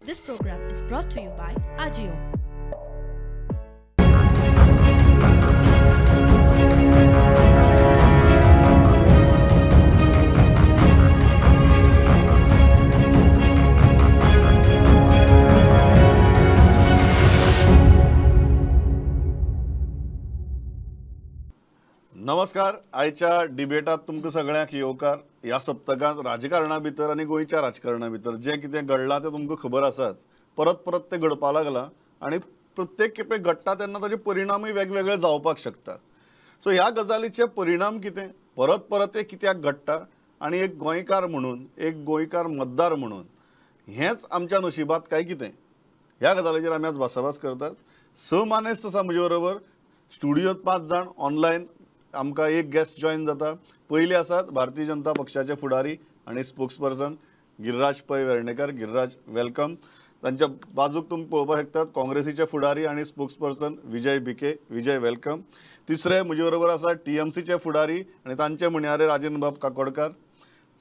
This program is brought to you by Ajio. नमस्कार. आयच्या डिबेटात तुमकां सगळ्यांक येवकार. ह्या सप्तकांत राजकारणा भितर आनी गोंयच्या राजकारणा भितर जें कितें घडलां तें तुमकां खबर आसाच. परत परत तें घडपाक लागलां आनी प्रत्येक खेपे घडटा तेन्ना ताचे परिणामूय वेगवेगळे जावपाक शकतात. सो ह्या गजालीचे परिणाम कितें, परत परत तें कित्याक घडटा आनी एक गोंयकार म्हणून, एक गोंयकार मतदार म्हणून हेंच आमच्या नशिबांत काय कितें, ह्या गजालीचेर आमी आज भासाभास करतात. स मानेस्त आसा म्हजे बरोबर स्टुडियोत, 5 जाण, ऑनलायन आमकां एक गेस्ट जॉयन जाता. पयले आसात भारतीय जनता पक्षाचे फुडारी आनी स्पोक्सपर्सन गिरिराज पै वेर्णेकर. गिरिराज, welcome. तांच्या बाजूक तुमी पळोवपाक शकतात काँग्रेसीचे फुडारी आनी स्पोक्सपर्सन विजय भिके. विजय, welcome. तिसरे म्हजे बरोबर आसा टीएमसीचे फुडारी आनी तांचे म्हणयारे राजेंद्रबाब काकोडकार.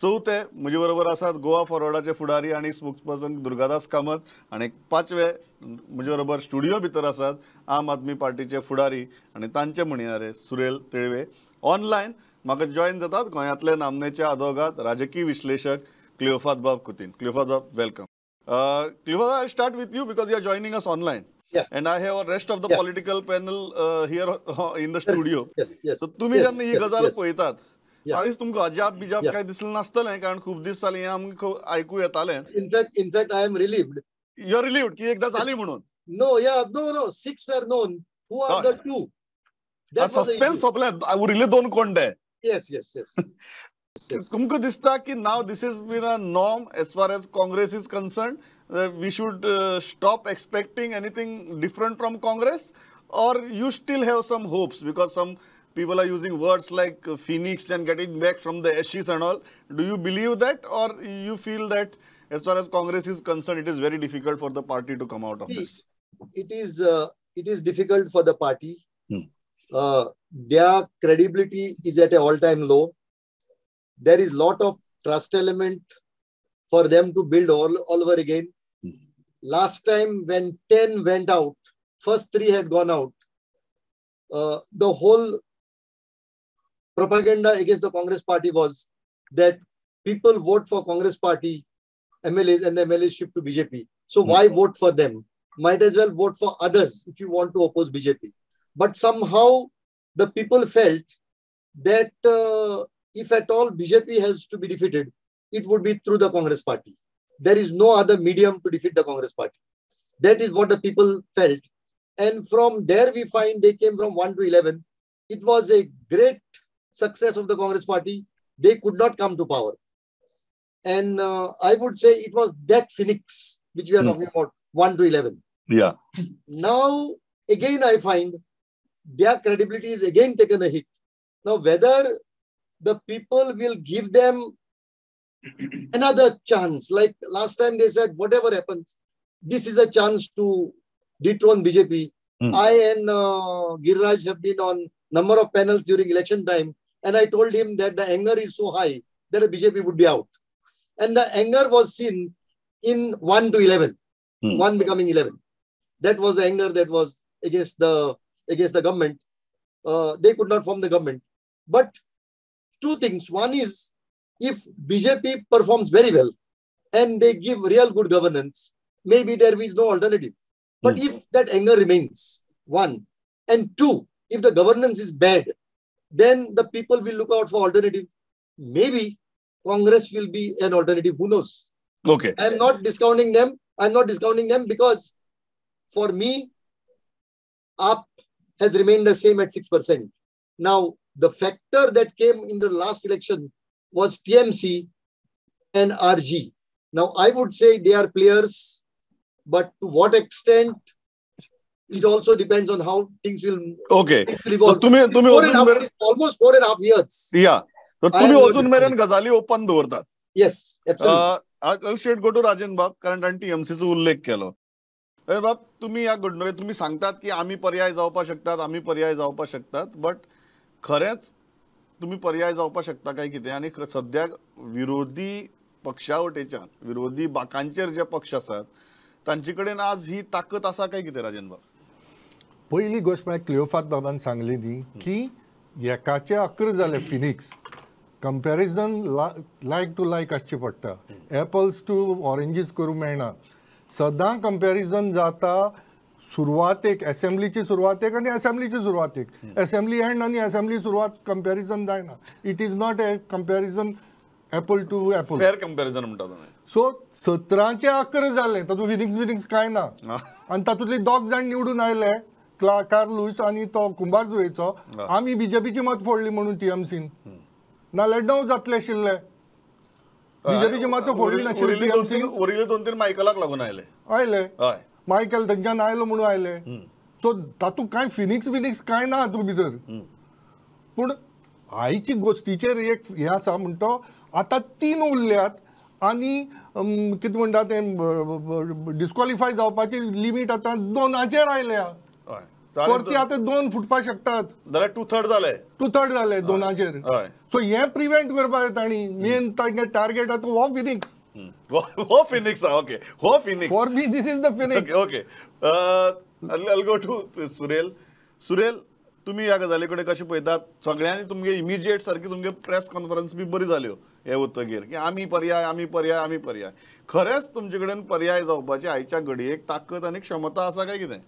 चवथे म्हजे बरोबर आसात गोवा फॉरवर्डाचे फुडारी आनी स्पोक्सपर्सन दुर्गादास कामत. आनी पांचवे म्हजे बरोबर स्टुडियो भितर आसात आम आदमी पार्टीचे फुडारी आनी तांचे म्हणयारे सुरेल तिळवे. ऑनलायन म्हाका जॉयन जातात गोंयांतले नामनेचे आदोगाद, राजकीय विश्लेशक क्लियोफात बाब कुतीन. क्लियोफात बाब, welcome. Cleofato, I start with you because you are joining us online. And I have rest of the political panel here in the studio. So तुमी जेन्ना ही गजाल पळयतात, आयज तुमकां अजाप बिजाप काय दिसलें नासतलें, कारण खूब दीस जाले हें आमकां आयकूं येतालें. In fact I am relieved. You are relieved की एकदा जाली म्हणून? No, yeah, no, 6 were known. Who are the 2? Suspense सोंपलें, उरिल्ले 2 कोण ते. Yes yes yes. तुमकां दिसता की now this is been a norm as far as Congress is concern, we should stop expecting anything different from Congress, or you still have some hopes because some people are using words like phoenix and getting back from the ashes and all. Do you believe that, or you feel that as far as Congress is concerned, it is very difficult for the party to come out of this? It is difficult for the party. Their credibility is at an all-time low. There is lot of trust element for them to build all over again. Last time when 10 went out, first 3 had gone out. The whole propaganda against the Congress party was that people vote for Congress party MLAs and the MLAs shift to BJP. So why vote for them? Might as well vote for others if you want to oppose BJP. But somehow the people felt that if at all BJP has to be defeated, it would be through the Congress party. There is no other medium to defeat the Congress party. That is what the people felt. And from there we find they came from 1 to 11. It was a great success of the Congress party. They could not come to power. And I would say it was that phoenix which we are talking about, 1 to 11. Yeah. Now, again, I find their credibility is again taken a hit. Now, whether the people will give them another chance, like last time they said, whatever happens, this is a chance to dethrone BJP. I and Giriraj have been on number of panels during election time, and I told him that the anger is so high that the BJP would be out. And the anger was seen in 1 to 11, 1 becoming 11. That was the anger that was against the government. They could not form the government. But two things. One is, if BJP performs very well and they give real good governance, maybe there is no alternative. But if that anger remains, 1. And 2, if the governance is bad, then the people will look out for alternative. Maybe Congress will be an alternative. Who knows? Okay. I'm not discounting them. I'm not discounting them because for me, AAP has remained the same at 6%. Now, the factor that came in the last election was TMC and RG. Now, I would say they are players, but to what extent, it also depends on how things will evolve. So, almost 4.5 years. Yeah. So, तुम्ही अजून मेरेन गजाली open दवरतात. Yes, absolutely. I'll straight go to Rajen बाब, कारण ताणें टीएमसीचो उल्लेख केलो. बाब, तुम्ही ह्या घडणुकेत तुम्ही सांगतात की आमी पर्याय जावपाक शकतात, आमी पर्याय जावपाक शकतात, बट खरेंच तुम्ही पर्याय जावपाक शकता काय कितें? आनी सद्याक विरोधी पक्षा वटेच्यान विरोधी बाकांचेर जे पक्ष आसात तांचे कडेन आज ही ताकद आसा काय कितें राजन बाब? पयली गोश्ट म्हळ्यार क्लियोफात बाबान सांगली न्ही की एकाचे 11 जाले Phoenix, comparison like to like आसचें पडटा, एपल्स टू ऑरेंजीस करूंक मेळना. सदां कंपॅरिजन जाता सुरवातेक, एसेंब्लीची सुरवातेक आनी एसेंब्लीची सुरवातेक, एसेंब्ली एंड आनी एसेंब्ली सुरवात कंपॅरिजन जायना. It is not a comparison apple to apple, fair comparison म्हणटा तुमी. सो 17चे 11 जाले, तातूंत फिनिक्स बिनिक्स कांय ना, आनी तातूंतले 2 जाण निवडून आयले, कार्लूस आनी तो कुंभारजुवेचो. आमी बीजेपीची मत फोडली म्हणून टीएमसीन, नाल्यार 9 जातले आशिल्ले. बीजेपीची मत फोडली नाशिल्ली टीएमसीन, उरिल्ले 2-3 मायकलाक लागून आयले, आयले मायकल थंयच्यान आयलो म्हणून आयले. सो तातूंत कांय फिनिक्स बिनिक्स कांय ना हातूंत भितर. पूण आयची गोश्टीचेर एक हें आसा म्हणटा, आतां 3 उरल्यात आनी कितें म्हणटा तें डिस्क्वॉलिफाय जावपाची लिमीट आतां 2 आयल्या. परती आतां 2 फुटपाक शकतात, जाल्यार 2/3 जाले, 2/3 जाले 2. सो हें प्रिवेंट करपाक जाय तांणी. मेन तांगे टार्गेट आतां हो फिनिक्स, हो फिनिक्स. ओके, हो Phoenix for me this is the Phoenix. Okay, I'll go to Surel. Surel, तुमी ह्या गजाली कडेन कशें पळयतात? सगळ्यांनी तुमगे इमिजिएट सारकी तुमगे प्रेस कॉन्फरन्स बी बरी जाल्यो हे वतगीर की आमी पर्याय, आमी पर्याय, आमी पर्याय. खरेंच तुमचे कडेन पर्याय जावपाची आयच्या घडयेक ताकद आनी क्षमता आसा काय कितें?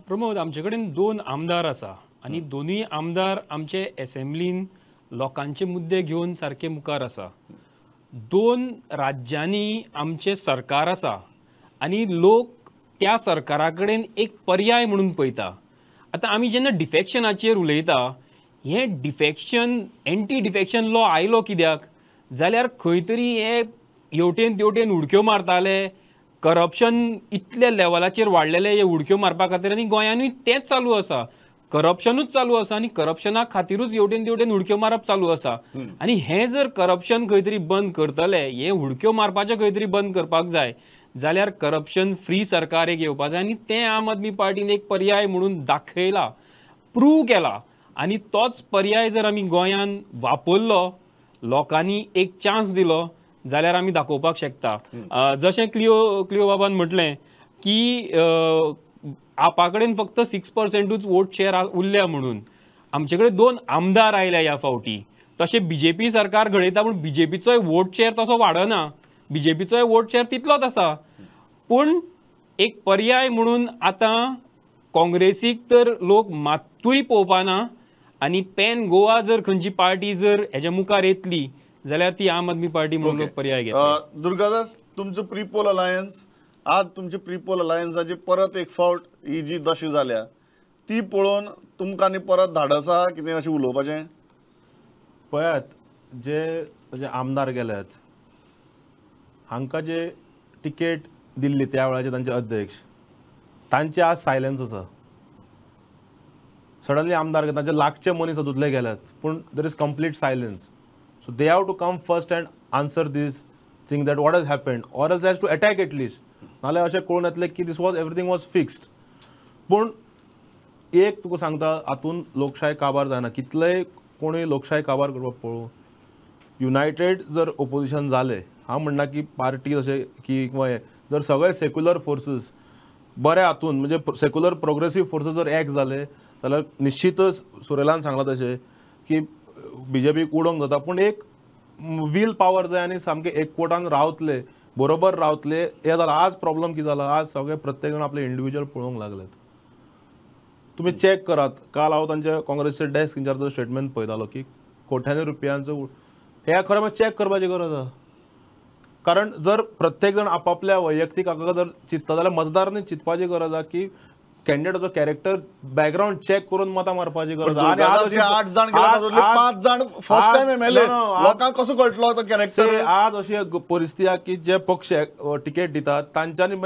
प्रमोद, आमचे कडेन 2 आमदार आसा आनी दोनूय आमदार आमचे एसेंब्लीन लोकांचे मुद्दे घेवन सारके मुखार आसा. 2 राज्यांनी आमचें सरकार आसा आनी लोक त्या सरकारा कडेन एक पर्याय म्हणून पळयता. आतां आमी जेन्ना डिफेक्शनाचेर उलयता, हें डिफेक्शन, एंटी डिफेक्शन लॉ आयलो कित्याक जाल्यार खंय तरी हे हेवटेन तेवटेन उडक्यो मारताले, करप्शन इतल्या लेवलाचेर वाडलेले हे उडक्यो मारपा खातीर, आनी गोंयानूय तेंच चालू आसा, करप्शनूच चालू आसा आनी करप्शना खातीरूच हेवटेन तेवटेन उडक्यो मारप चालू आसा. आनी हें जर करप्शन खंय तरी बंद करतले, हें उडक्यो मारपाचें खंय तरी बंद करपाक जाय जाल्यार करप्शन फ्री सरकार एक येवपा जाय आनी तें आम आदमी पार्टीन एक पर्याय म्हणून दाखयला, प्रूव केला. आनी तोच पर्याय जर आमी गोंयान वापरलो, लोकांनी एक चान्स दिलो जाल्यार आमी दाखोवपाक शकता. जशें क्लियो बाबान म्हटलें की आपा कडेन फक्त 6% वोट शेअर उरल्या म्हणून, आमचे कडेन 2 आमदार आयल्या ह्या फावटी. तशें बीजेपी सरकार घडयता पूण बीजेपीचोय वोट शेअर तसो वाडना, बीजेपीचोय वोट शेअर तितलोच आसा. पूण एक पर्याय म्हणून आतां काँग्रेसीक तर लोक मात्तूय पळोवपाना आनी पॅन गोवा जर खंयची पार्टी जर हेच्या मुखार येतली जाल्यार ती आम आदमी पार्टी म्हणून लोक पर्याय घेतले. दुर्गादास, तुमचो प्रीपोल अलायन्स आज तुमची प्रीपोल अलायन्साची परत एक फावट ही जी दशा जाल्या ती पळोवन तुमकां आनी परत धाडस आसा कितें अशें उलोवपाचें? पळयात, जे जे आमदार गेल्यात हांकां जे तिकेट दिल्ली त्या वेळाचे तांचे अध्यक्ष, तांचे आज सायलन्स आसा. सडनली आमदार तांचे लागचे मनीस हातूंतले गेल्यात, पूण there is complete silence. So they have to come first and answer this thing that what has happened, or else has to attack at least. नाल्यार अशें कळून येतलें की this was everything was fixed. पूण एक तुका सांगता, हातून लोकशाय काबार जायना. कितलेय कोणूय लोकशाय काबार करपाक पळोवं, युनायटेड जर ओपोजिशन जालें, हांव म्हणना की पार्टी अशें की किंवा हें, जर सगळे सेक्युलर फोर्सीस बरे हातून म्हणजे सेक्युलर प्रोग्रेसीव फोर्सीस जर एक जाले जाल्यार निश्चितच सुरेलान सांगलां तशें की बीजेपीक उडोवंक जाता. पूण एक वील पावर जाय आनी सामकें एकवटान रावतले, बरोबर रावतले. हें जालां आज प्रॉब्लम कितें जाला, आज सगळे प्रत्येक जाण आपले इंडिविज्युअल पळोवंक लागल्यात. तुमी चॅक करात, काल हांव तांच्या काँग्रेसचे डेस्क इंचार्जाचो स्टेटमेंट पळयतालो की कोट्यांनी रुपयांचो हें खरें म्हळ्यार चॅक करपाची गरज आसा. कारण जर प्रत्येक जाण आपापल्या वैयक्तीक हाका जर चिंतता जाल्यार मतदारांनी चिंतपाची गरज आसा की कॅन्डिडेटाचो कॅरेक्टर बॅकग्रावंड चॅक करून मतां मारपाची गरज आसा. आनी 8 जाण गेले, 5 जाण फर्स्ट टायम एमएलए, लोकांक कसो कळटलो तो कॅरेक्टर? आज अशी परिस्थिती आसा की जे पक्ष तिकेट दितात तांच्यांनी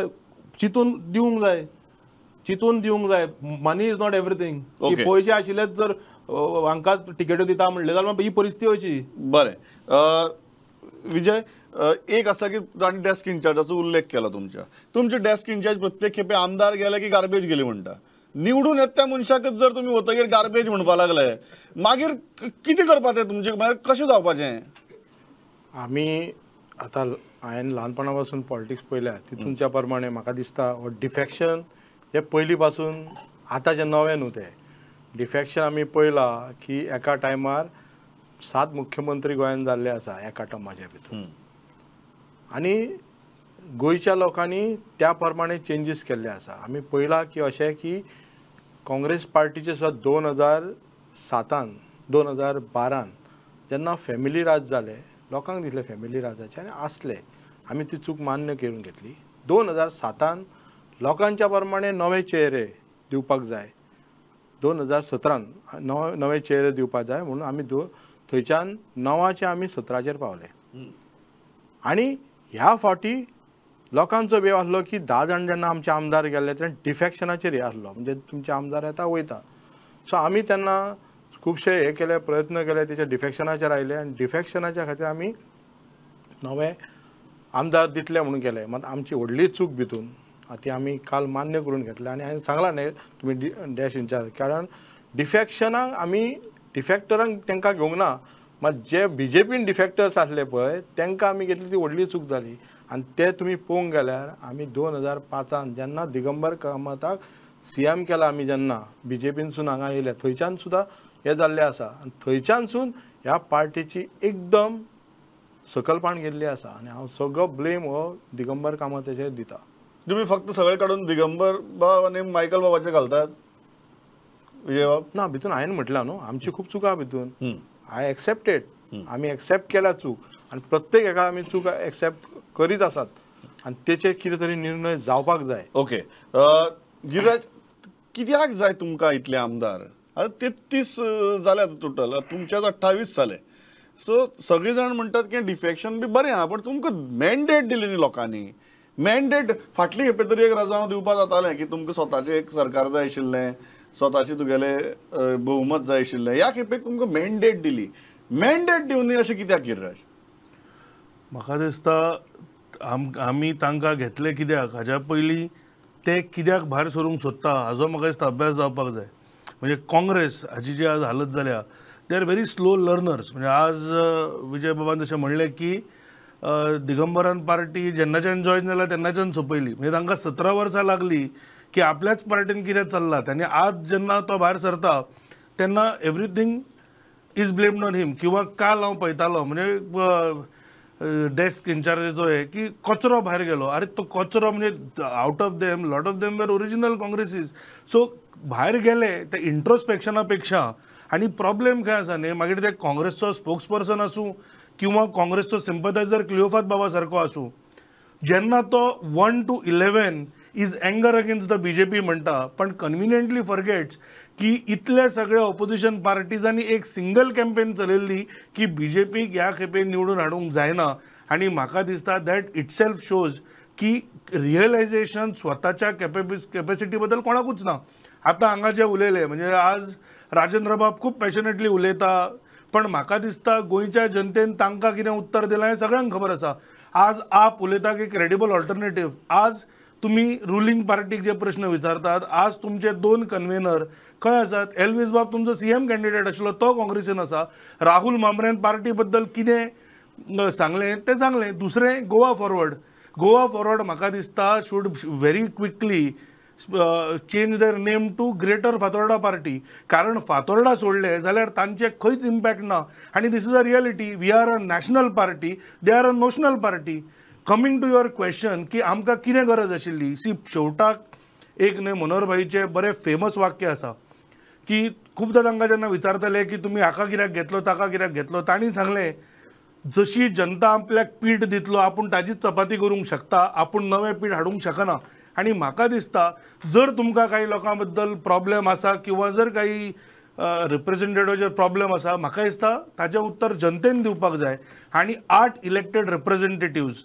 चिंतून दिवंक जाय, चिंतून दिवंक जाय. Money is not everything. पयशे आशिल्लेच जर हांकां तिकेट्यो दिता म्हणलें जाल्यार ही परिस्थिती अशी. बरें विजय, एक आसा की तांणी डेस्क इन्चार्जाचो उल्लेख केला तुमच्या, तुमचे डेस्क इन्चार्ज प्रत्येक खेपे आमदार गेले की गार्बेज गेली म्हणटा, निवडून येता त्या मनशाकच जर तुमी वतगीर गार्बेज म्हणपा लागले मागीर कितें करपाचें तुमचें, मागीर कशें जावपाचें? आमी आतां हांवें ल्हानपणा पासून पॉलिटिक्स पळयल्या तितूनच्या प्रमाणे म्हाका दिसता हो डिफेक्शन हे पयलीं पासून आतांचें नवें न्हू तें डिफेक्शन आमी पळयलां की एका टायमार 7 मुख्यमंत्री गोंयान जाल्ले आसा एका टर्माच्या भितर आनी गोंयच्या लोकांनी त्या प्रमाणे चेंजीस केल्ले आसा. आमी पळयलां की अशें की काँग्रेस पार्टीचे सुद्दां 2007 2012 जेन्ना फॅमिली राज जालें लोकांक दिसलें फॅमिली राजाचें आनी आसलें आमी ती चूक मान्य करून घेतली. 2007 लोकांच्या प्रमाणे नवे चेहरे दिवपाक जाय 2017 नवे चेहरे दिवपाक जाय म्हणून आमी थंयच्यान 9 आमी 17 पावले. आनी ह्या फावटी लोकांचो वेव आसलो की 10 जाण जेन्ना आमचे आमदार गेल्ले तेन्ना डिफेक्शनाचेर हे आसलो म्हणजे तुमचे आमदार येता वयता. सो आमी तेन्ना खुबशे हे केले प्रयत्न केले तेच्या डिफेक्शनाचेर आयले आनी डिफेक्शनाच्या खातीर आमी नवे आमदार दितले म्हणून केले. मात आमची व्हडली चूक भितून ती आमी काल मान्य करून घेतले आनी हांवें सांगलां न्ही तुमी डॅश इन्चार्ज कारण डिफेक्शनाक आमी डिफेक्टरांक तांकां घेवंक ना मात जे बीजेपीन डिफेक्टर्स आसले पळय तांकां आमी घेतली ती व्हडली चूक जाली. आनी ते तुमी पळोवंक गेल्यार आमी 2005 जेन्ना दिगंबर कामताक सीएम केला आमी जेन्ना बीजेपीनसून हांगा येयले थंयच्यान सुद्दां हें जाल्लें आसा आनी थंयच्यानसून ह्या पार्टीची एकदम सकलपाण गेल्ली आसा आनी हांव सगळो ब्लेम हो दिगंबर कामताचेर दिता. तुम्ही फक्त सगळे काडून दिगंबर बाब आनी मायकल बाबाचे घालतात विजय बाब? ना भितून हांवें म्हटलां न्हू आमची खूब चुका भितून I accepted आमी एक्सेप्ट केल्या चूक आनी प्रत्येक एका आमी चूक एक्सेप्ट करीत आसात आनी तेचेर कितें तरी निर्णय जावपाक जाय. ओके गिरिराज, कित्याक जाय तुमकां इतले आमदार? आतां 33 जाले आतां टोटल, तुमच्याच 28 जाले. सो सगळे जाण म्हणटात की डिफेक्शन बी बरें आहा पण तुमकां मॅन्डेट दिली न्ही लोकांनी. मॅन्डेट फाटली खेपे तरी एक रजांव दिवपा जातालें की तुमकां स्वताचें एक सरकार जाय आशिल्लें, स्वताचें तुगेलें बहुमत जाय आशिल्लें. ह्या खेपेक तुमकां मॅन्डेट दिली, मॅन्डेट दिवनी अशें कित्याक गिरिराज? म्हाका दिसता आमी तांकां घेतले कित्याक हाज्या पयलीं ते कित्याक भायर सरूंक सोदता हाजो म्हाका दिसता अभ्यास जावपाक जाय. म्हणजे काँग्रेस हाजी जी आज हालत जाल्या they are very slow learners. म्हणजे आज विजय बाबान जशें म्हणलें की दिगंबरान पार्टी जेन्नाच्यान जॉयन जाल्या तेन्नाच्यान सोंपयली. म्हणजे तांकां 17 वर्सां लागली की आपल्याच पार्टीन कितें चल्लां आनी आज जेन्ना तो भायर सरता तेन्ना everything is blamed on him. किंवा काल हांव पळयतालो म्हणजे डेस्क इन्चार्जाचो हे की कचरो भायर गेलो. अरे तो कचरो म्हणजे out of them lot of them were original Congresses. So भायर गेले ते इंट्रोस्पेक्शना पेक्षा. आनी प्रॉब्लेम खंय आसा न्ही मागीर ते काँग्रेसचो स्पोक्स पर्सन आसूं किंवा काँग्रेसचो सिंपथायझर क्लिओफात बाबा सारको आसूं, जेन्ना तो 1 to 11 is anger against the BJP म्हणटा पण कन्विनियंटली फॉरगेट्स की इतले सगळे ऑपोजिशन पार्टीजांनी एक सिंगल कॅम्पेन चलयल्ली की बीजेपीक ह्या खेपे निवडून हाडूंक जायना. आनी म्हाका दिसता that itself shows की रियलायझेशन स्वताच्या कॅपेसिटी बद्दल कोणाकूच ना. आतां हांगा जे उलयले म्हणजे आज राजेंद्र बाब खूब पॅशनेटली उलयता पण म्हाका दिसता गोंयच्या जनतेन तांकां कितें उत्तर दिलां हें सगळ्यांक खबर आसा. आज आप उलयता की क्रेडिबल ऑल्टरनेटीव. आज तुमी रुलींग पार्टीक जे प्रश्न विचारतात आज तुमचे 2 कन्वेनर खंय आसात? एल्वीस बाब तुमचो सीएम कॅन्डिडेट आशिल्लो तो काँग्रेसीन आसा. राहुल मामरेन पार्टी बद्दल कितें सांगलें तें सांगलें. दुसरें गोवा फॉरवर्ड, गोवा फॉरवर्ड म्हाका दिसता should very quickly change their name to greater Fatorda party. कारण फातोर्डा सोडले जाल्यार तांचे खंयच इम्पॅक्ट ना. आनी this is a reality. We are a national party, they are a notional party. Coming to your question की आमकां कितें गरज आशिल्ली, सी शेवटाक एक न्हय मनोहर भाईचें बरें फेमस वाक्य आसा की खुबदां तांकां जेन्ना विचारताले की तुमी हाका कित्याक घेतलो ताका कित्याक घेतलो, तांणी सांगलें जशी जनता आपल्याक पीठ दितलो आपूण ताजीच चपाती करूंक शकता, आपूण नवें पीठ हाडूंक शकना. आनी म्हाका दिसता जर तुमकां कांय लोकां बद्दल प्रॉब्लेम आसा किंवा जर काही रिप्रेझेंटेटिव्हाचेर प्रॉब्लेम आसा, म्हाका दिसता ताचें उत्तर जनतेन दिवपाक जाय. आनी 8 elected representatives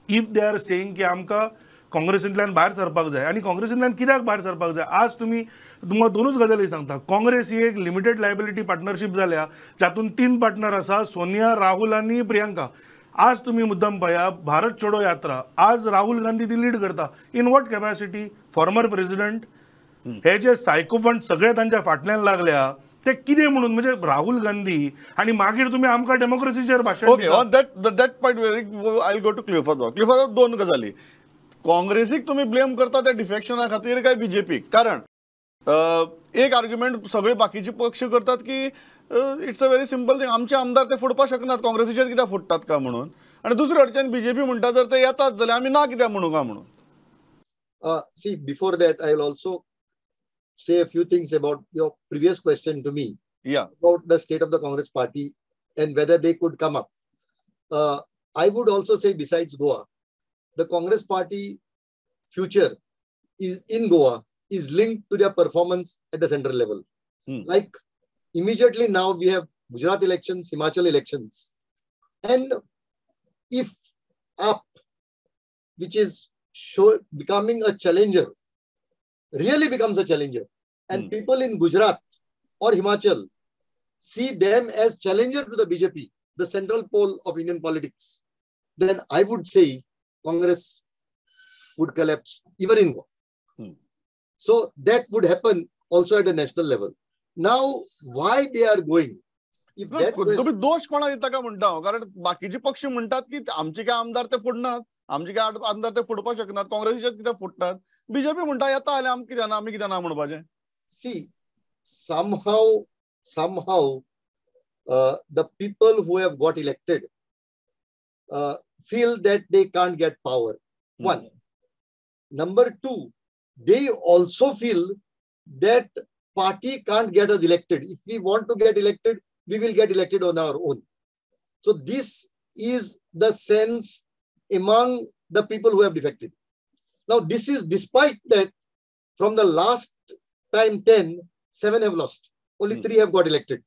if they are saying की आमकां काँग्रेसींतल्यान भायर सरपाक जाय. आनी काँग्रेसींतल्यान कित्याक भायर सरपाक जाय? आज तुमी तुमकां दोनूच गजाली सांगता. काँग्रेस ही एक लिमिटेड लायबिलिटी पार्टनरशीप जाल्या जातूंत 3 पार्टनर आसा, सोनिया, राहुल आनी प्रियंका. आज तुमी मुद्दम पळया भारत छोडो यात्रा आज राहुल गांधी ती लीड करता. In what capacity? Former president. हे जे सायकोफंड सगळे तांच्या फाटल्यान लागल्या ते कितें म्हणून म्हणजे राहुल गांधी आनी मागीर तुमी आमकां डेमोक्रेसीचेर भाशण. Okay, on that point I go to Cleophas. Cleophas, दोन गजाली, काँग्रेसीक तुमी ब्लेम करता त्या डिफेक्शना खातीर काय बीजेपीक? कारण एक आर्ग्युमेंट सगळे बाकीचे पक्ष करतात की it's a very simple thing, आमचे आमदार ते फोडपाक शकनात, काँग्रेसीचेर कित्याक फोडटात का म्हणून. आनी दुसरे वटेच्यान बीजेपी म्हणटा जर ते येतात जाल्यार आमी ना कित्याक म्हणू का म्हणून. See, before that I will also say a few things about your previous question to me. Yeah. About the state of the Congress party and whether they could come up. I would also say, besides Goa, the Congress party future is in Goa is linked to their performance at the central level. Like immediately now we have Gujarat elections, Himachal elections. And if AAP, which is becoming a challenger, really becomes a challenger, and people in Gujarat or Himachal see them as challenger to the BJP, the central pole of Indian politics, then I would say Congress would collapse even in Goa. So that would happen also at the national level. Now, why they are going? If that तुम्ही दोष कोणाक दिता काय म्हणटा हांव? कारण बाकीचे पक्ष म्हणटात की आमचे काय आमदार ते फोडनात, आमचे काय आमदार ते फोडपाक शकनात, काँग्रेसीचे कित्याक फोडटात? बीजेपी म्हणटा येता जाल्यार आमी कित्याक ना, आमी कित्याक ना म्हणपाचें. See, somehow the people who have got elected feel that they can't get power. One. Number two, they also feel that party can't get us elected. If we want to get elected, we will get elected on our own. So this is the sense among the people who have defected. Now, this is despite that from the last time 10, 7 have lost. Only 3 have got elected.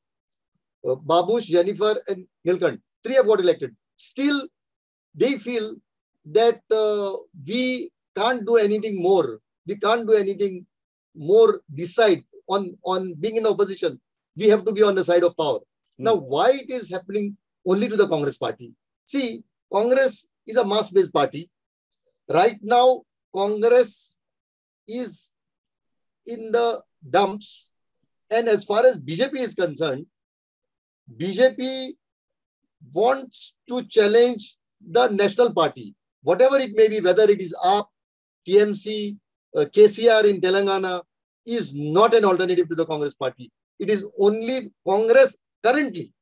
Babush, Jennifer and Nilkant. 3 have got elected. Still, they feel that we can't do anything more. We can't do anything more decide on being in opposition. We have to be on the side of power. Now, why it is happening only to the Congress party? See, Congress is a mass-based party. Right now, Congress is in the dumps. And as far as BJP is concerned, BJP wants to challenge the national party, whatever it may be, whether it is AAP, TMC, KCR in Telangana, is not an alternative to the Congress party. It is only Congress currently,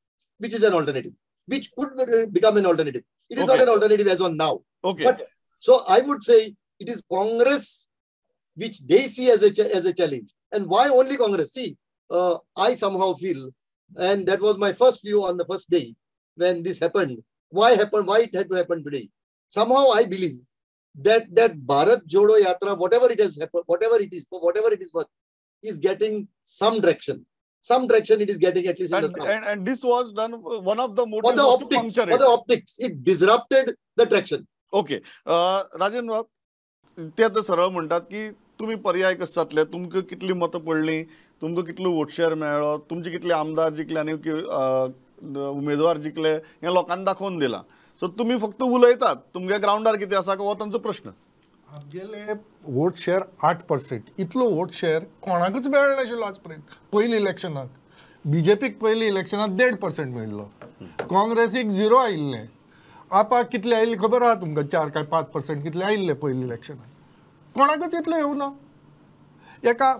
which is an alternative, which could become an alternative. It is not an alternative as on now. Okay. But, so I would say it is Congress which they see as a challenge. And why only Congress? See, I somehow feel, and that was my first view on the first day when this happened. Why happened? Why it had to happen today? Somehow I believe that Bharat Jodo Yatra, whatever it has happened, whatever it is, for whatever it is worth, is getting some direction. Some direction it is getting, at least in the south. And this was done, one of the motives for the optics, for the optics, it disrupted the traction. Okay. Rajan बाब, ते आतां सरळ म्हणटात की तुमी पर्याय कशे जातले, तुमकां कितली मतां पडलीं, तुमकां कितलो वोट शेअर मेळ्ळो, तुमचे कितले आमदार जिखले आनी उमेदवार जिखले हें लोकांनी दाखोवन दिलां. सो तुमी फक्त उलयतात, तुमच्या ग्रावंडार कितें आसा हो तांचो प्रश्न. आमगेले वोट शेअर 8%, इतलो वोट शेअर कोणाकूच मेळनाशिल्लो आज पर्यंत. पयलीं इलेक्शनाक बीजेपीक पयलीं इलेक्शनाक 1.5% मेळिल्लो, काँग्रेसीक 0 आयिल्लें, आपाक कितले आयिल्ले खबर आहा तुमकां, 4 काय 5% कितले आयिल्ले पयलीं इलेक्शनाक. कोणाकूच इतलें येवना. एका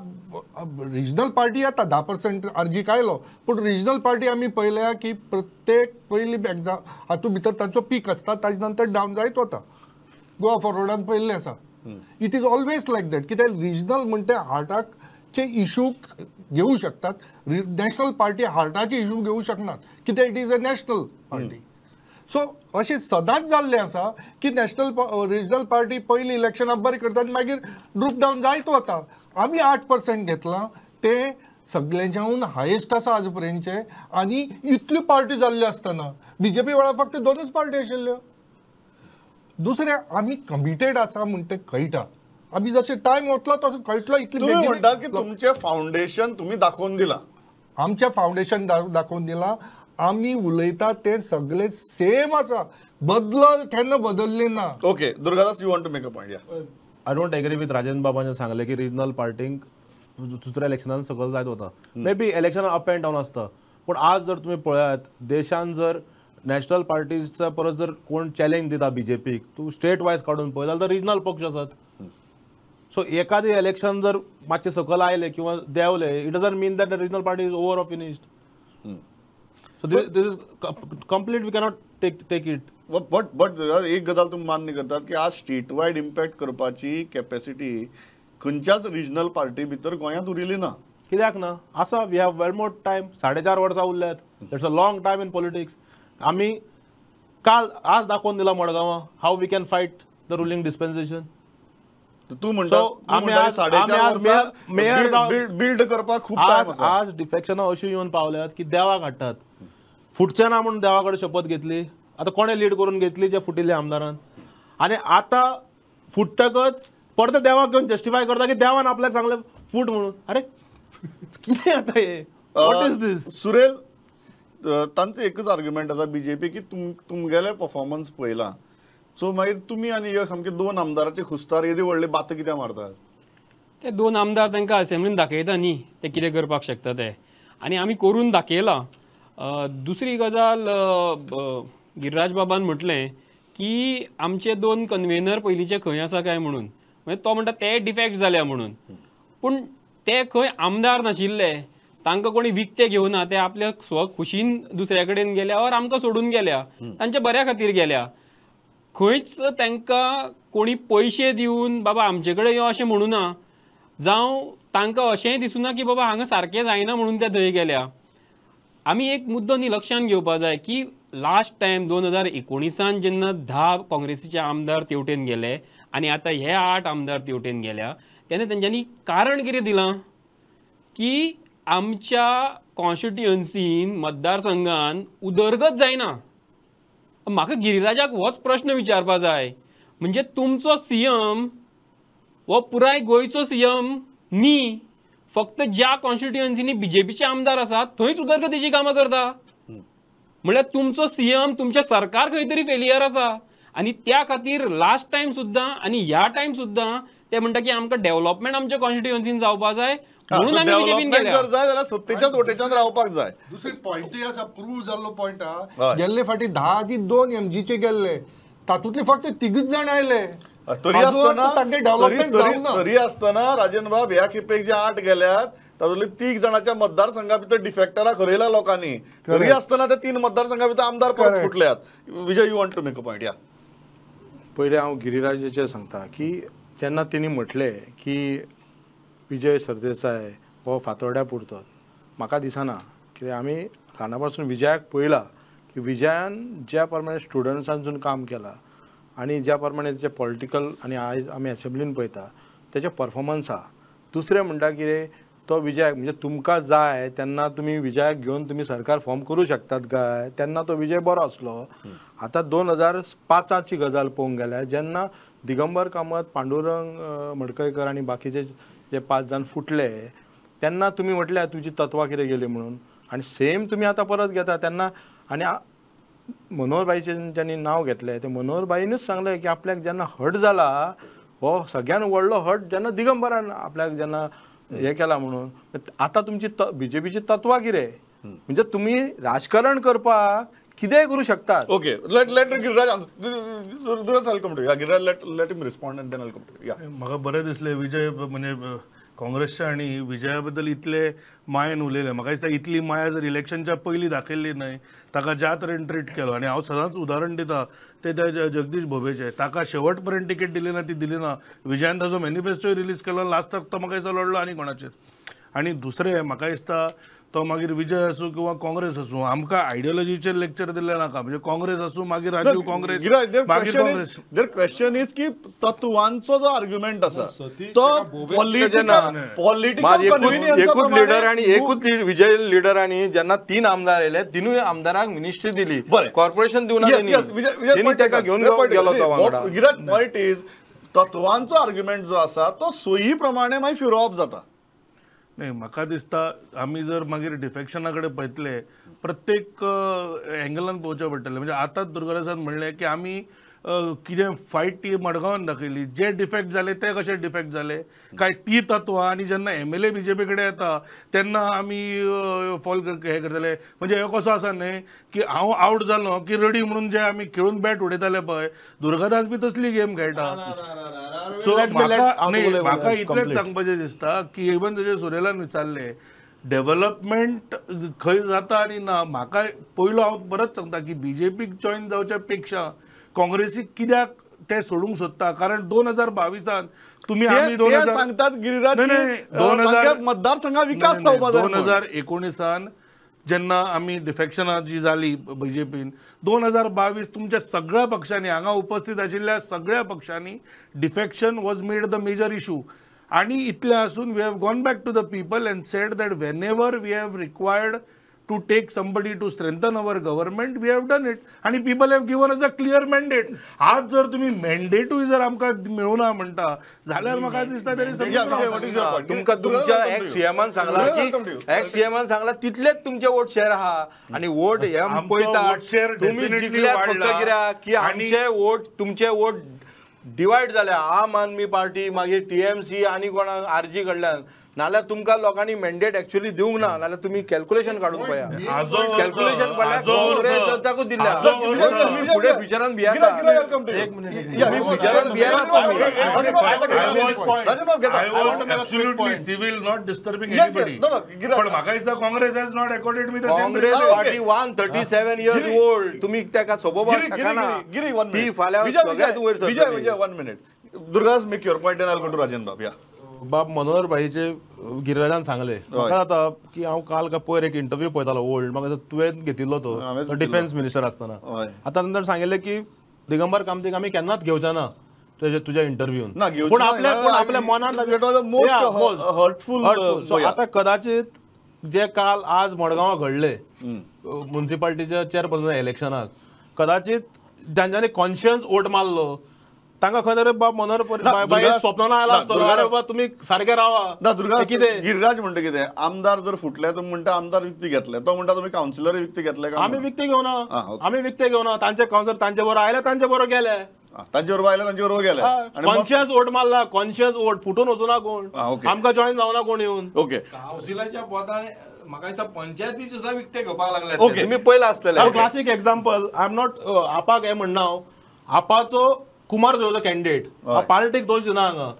रिजनल पार्टी येता 10% आरजीक आयलो, पूण रिजनल पार्टी आमी पळयल्या की प्रत्येक पयली एग्जाम हातूंत भितर तांचो पीक आसता, ताजे नंतर डावन जायत वता. गोवा फॉरवर्डान पळयल्लें आसा. It is always like that. कित्याक रिजनल म्हणटा हार्टाचे इशू घेवू शकतात, नॅशनल पार्टी हार्टाचे इशू घेवू शकनात, कित्याक it is a national party. So अशें सदांच जाल्लें आसा की नॅशनल रिजनल पार्टी पयलीं इलेक्शनाक बरें करता आनी मागीर ड्रूप डावन जायत वता. आमी 8% घेतलां, तें सगळ्यांच्याहून हायेस्ट आसा आज पर्यंतचें. आनी इतल्यो पार्टी जाल्ल्यो आसतना बीजेपी वेळार फक्त 2 पार्टी आशिल्ल्यो. दुसरें, आमी कमिटेड आसा म्हण तें कळटा. आमी जशें टायम वतलो तसो कळटलो. इतलें तुमी म्हणटात की तुमचें फावंडेशन तुमी दाखोवन दिलां. आमचें फावंडेशन दाखोवन दिलां. आमी उलयता तें सगळें सेम आसा, बदल केन्ना बदल्लें ना. Okay, Durgadas, you want to make a point? I don't agree with Rajan बाबान सांगलें की रिजनल पार्टींक दुसऱ्या इलेक्शनान सकयल जायत वता. मे बी इलेक्शनान अप एंड डावन आसता, पूण आज जर तुमी पळयात देशान जर नॅशनल पार्टीचा परत जर कोण चॅलेंज दिता बीजेपीक, तूं स्टेट वायज काडून पळय जाल्यार रिजनल पक्ष आसात. सो एखादें इलेक्शन जर मातशें सकयल आयलें किंवा देंवलें, it doesn't mean that the regional party is over or finished. So this is complete, we cannot take it. But but एक गजाल तुमी मान्य करतात की आज स्टेट वायड इम्पॅक्ट करपाची कॅपॅसिटी खंयच्याच रिजनल पार्टी भितर गोंयांत उरिल्ली ना. कित्याक ना? आसा, we have well more time. 4.5 वर्सां उरल्यात. That's a long time in politics. आमी काल आज दाखोवन दिला मडगांवां how we can fight the ruling dispensation. तूं म्हणटा 4.5 वर्सां बिल्ड करपाक खूब टायम आसा. आज डिफेक्शनां अशीं येवन पावल्यात की देवाक हाडटात, फुटचें ना म्हणून देवा कडेन शपथ घेतली. आतां कोणें लीड करून घेतली? जे फुटिल्ले आमदारान. आनी आतां फुट्टकच परते देवाक घेवन जस्टिफाय करता की देवान आपल्याक सांगलें फूट म्हणून. अरे कितें आतां हें? What is this? Surel, तांचो एकच आर्ग्युमेंट आसा बीजेपी की तुमगेले परफॉर्मन्स पळयला, सो मागीर तुमी आनी हे सामके 2 आमदाराचे खुस्तार येदी व्हडले बात कित्याक मारतात? ते 2 आमदार तांकां असेंब्लीन दाखयता न्ही ते कितें करपाक शकता ते, आनी आमी करून दाखयलां. दुसरी गजाल, गिरिराज बाबान म्हटलें की आमचे 2 कन्वेनर पयलींचे खंय आसा काय म्हणून, म्हणजे तो म्हणटा ते डिफेक्ट जाल्या म्हणून, पूण ते खंय आमदार नाशिल्ले, तांकां कोणी विकते घेवना, ते आपल्या स्व खुशीन दुसऱ्या कडेन गेल्या और आमकां सोडून गेल्या, तांच्या बऱ्या खातीर गेल्या. खंयच तांकां कोणी पयशे दिवन बाबा आमचे कडेन यो अशें म्हणूना, जावं तांकां अशेंय दिसूना की बाबा हांगा सारकें जायना म्हणून ते थंय गेल्या. आमी एक मुद्दो न्ही लक्षांत घेवपा जाय की लास्ट टायम 2019 जेन्ना 10 काँग्रेसीचे आमदार तेवटेन गेले आनी आतां हे 8 आमदार तेवटेन गेल्या, तेन्ना तेंच्यांनी कारण कितें दिलां की आमच्या कॉन्स्टिट्युएन्सीन मतदारसंघान उदरगत जायना. म्हाका गिरिराजाक होच प्रश्न विचारपा जाय, म्हणजे तुमचो सीएम हो पुराय गोंयचो सीएम न्ही, फक्त ज्या कॉन्स्टिट्युएन्सीनी बीजेपीचे आमदार आसात थंयच उदरगतीची कामां करता. म्हणल्यार तुमचो सीएम, तुमचें सरकार खंय तरी फेलियर आसा. आनी त्या खातीर लास्ट टायम सुद्दां आनी ह्या टायम सुद्दां ते म्हणटा की आमकां डेव्हलपमेंट आमच्या कॉन्स्टिट्युएन्सीन जावपा जाय म्हणून आमी बीजेपीन गेल्या. जर जाय जाल्यार सत्तेच्याच वटेच्यान रावपाक जाय. दुसरी पॉयंटूय आसा, प्रूव जाल्लो पॉयंट आहा. गेल्ले फाटी 10 आदी 2 एमजीचे गेल्ले, तातूंतले फक्त 3 जाण आयले. तरी आसतना तरी आसतना राजन बाब ह्या खेपेक जे 8 गेल्यात तातूंतले 3 जाणाच्या मतदारसंघा भितर डिफेक्टरा खरयला लोकांनी, तरी आसतना ते 3 मतदारसंघा भितर आमदार परत फुटल्यात. Vijay, you want to make a point? या पयलें हांव गिरिराजाचेर सांगता की जेन्ना तेणी म्हटलें की विजय सरदेसाय हो फातोड्या पुरतो, म्हाका दिसना. कित्याक आमी ल्हाना पासून विजयाक पळयला की विजयान ज्या प्रमाणे स्टुडंट्सांसून काम केलां आनी ज्या प्रमाणे तेचें पॉलिटिकल आनी आयज आमी एसेंब्लीन पळयता तेचें परफॉर्मन्स आहा. दुसरें म्हणटा कितें, तो विजयाक म्हणजे तुमकां जाय तेन्ना तुमी विजयाक घेवन तुमी सरकार फॉर्म करूं शकतात काय, तेन्ना तो विजय बरो आसलो. आतां 2005ची गजाल पळोवंक गेल्यार जेन्ना दिगंबर कामत, पांडुरंग मडकयकर आनी बाकीचे जे 5 जाण फुटले तेन्ना तुमी म्हटल्यार तुजी तत्वां कितें गेली म्हणून, आनी सेम तुमी आतां परत घेता तेन्ना. आनी मनोहरभाईचें ज्यांनी नांव घेतलें तें मनोहरभाईनूच सांगलें की आपल्याक जेन्ना हट जाला हो सगळ्यान व्हडलो हट जेन्ना दिगंबरान आपल्याक जेन्ना हें केलां म्हणून. आतां तुमची बीजेपीची तत्वां कितें, म्हणजे तुमी राजकारण करपाक कितेंय करूं शकतात. Okay, let let Giriraj Giriraj come to ya. Giriraj, let let him respond and then I come to ya. म्हाका बरें दिसलें विजय म्हणजे काँग्रेसच्या आनी विजया बद्दल इतले मायेन उलयले. म्हाका दिसता इतली माया जर इलेक्शनच्या पयलीं दाखयल्ली न्हय, ताका ज्या तरेन ट्रीट केलो. आनी हांव सदांच उदाहरण दिता ते त्या जगदीश भोबेचें, ताका शेवट पर्यंत तिकेट दिली ना, ती दिली ना. विजयान ताजो मॅनिफेस्टोय रिलीज केलो, लास्टाक तो म्हाका दिसता लडलो आनी कोणाचेर. आनी दुसरें म्हाका दिसता तो मागीर विजय आसूं किंवा काँग्रेस आसूं, आमकां आयडियोलॉजीचेर लेक्चर दिल्लें नाका. म्हणजे काँग्रेस आसूं मागीर राजीव काँग्रेस, मागीर काँग्रेस. There question is की तत्वांचो जो आर्ग्युमेंट आसा तो पॉलिटिकल एकूच लिडर आनी एकूच विजय लिडर आनी जेन्ना 3 आमदार आयले, 3 आमदारांक मिनिस्ट्री दिली, कॉर्पोरेशन दिवना तेणी, ताका घेवन गेलो तो वांगडा. गिराज, पॉयंट is तत्वांचो आर्ग्युमेंट जो आसा तो सोयी प्रमाणे मागीर फिरोवप जाता. न्ही, म्हाका दिसता आमी जर मागीर डिफेक्शना कडेन पळयतले प्रत्येक एंगलान पळोवचें पडटलें. म्हणजे आतांच दुर्गादासान म्हणलें की आमी कितें फायट ती मडगांवान दाखयली, जे डिफेक्ट जाले ते कशे डिफेक्ट जाले काय ती तत्वां, आनी जेन्ना एमएलए बीजेपी कडेन येता तेन्ना आमी फॉल हे करतले. म्हणजे हे कसो आसा न्ही की हांव आवट जालो की रडी म्हणून जे आमी खेळून बॅट उडयताले पळय, दुर्गादास बी तसली गेम खेळटा. सो म्हाका इतलेंच सांगपाचें दिसता की इवन जशें सुरेलान विचारलें डेव्हलपमेंट खंय जाता आनी ना, म्हाका पयलो हांव परत सांगता की बीजेपीक जॉयन जावच्या पेक्षा काँग्रेसीक कित्याक ते सोडूंक सोदता, कारण 2022 तुमी आमी सांगतात गिरिराज मतदारसंघात विकास जावपा जाय. 2019 जेन्ना आमी डिफेक्शनां जी जाली बीजेपीन, 2022 तुमच्या सगळ्या पक्षांनी हांगा उपस्थित आशिल्ल्या सगळ्या पक्षांनी defection was made the major issue. आनी इतलें आसून we have gone back to the people and said that whenever we have required to take somebody to strengthen our government, we have done it. And people have given us a clear mandate. आज जर तुम्ही मॅन्डेटूय जर आमकां मेळुना म्हणटा जाल्यार म्हाका दिसता तरी तुमकां तुमच्या एक्स सीएमान सांगला की एक्स सीएमान सांगला तितलेच तुमचे वोट शेअर आहा आनी वोट हे पळयता तुमी जिखल्यात फक्त कित्याक की आमचे वोट तुमचे वोट डिवायड जाल्या. आम आदमी पार्टी मागीर टीएमसी आनी कोणा आरजी कडल्यान, नाल्यार तुमकां लोकांनी मॅन्डेट एक्चुअली दिवंक ना, नाल्यार तुमी कॅल्क्युलेशन काडून पळया, कॅल्क्युलेशन पळया काँग्रेसाकूच दिल्या. तुमी फुडें फ्युचरान भियेता, तुमी फ्युचरान भियेता. Civil not disturbing anybody, पण म्हाका दिसता Congress has not accorded me the same. Congress party 137 years old, तुमी ताका सोबोवपाक शकना. ती फाल्यां सगळ्यांत वयर सरतली. 1 minute Durgadas, make your point and I will go to Rajen बाब. या बाब मनोहर भाईचे गिरिराजान सांगले म्हाका जाता की हांव काल का पयर एक इंटरव्यू पळयतालो ओल्ड, म्हाका तुवें घेतिल्लो तो डिफेन्स मिनिस्टर आसतना. आतां नंतर सांगिल्लें की दिगंबर कामतीक आमी केन्नाच घेवचे ना तुज्या इंटरव्यून, पूण आपल्या मनान हर्टफूल. आतां कदाचित जे काल आज मडगांवां घडले मुन्सिपाल्टीच्या चेअरपर्सन इलेक्शनाक, कदाचित जांच्यांनी कॉन्शियस वोट मारलो तांकां खंय तरी बाब मनोहर स्वप्नान आयला आसतलो, अरे बाबा तुमी सारके रावा ना. दुर्गा कितें गिरिराज म्हणटा कितें आमदार जर फुटले तुमी म्हणटा आमदार विकती घेतले, तो म्हणटा तुमी कावन्सिलर विकती घेतले. आमी विकते घेवना, आमी विकते घेवना. तांचे कावन्सिलर तांचे बरोबर आयले तांचे बरोबर गेले, तांचे बरोबर आयले तांचे बरोबर गेले. कॉन्शियस वोट मारला, कॉन्शियस वोट फुटून वचूना कोण, आमकां जॉईन जावना कोण येवन. ओके, कावन्सिलाच्या पदान म्हाका दिसता पंचायती सुद्दां विकते घेवपाक लागले. ओके, तुमी पयला आसतले classic example. I am not आपाक हें म्हणना, हांव आपाचो कुमार जोयचो कॅन्डिडेट, पार्टीक दोश दिना हांगा.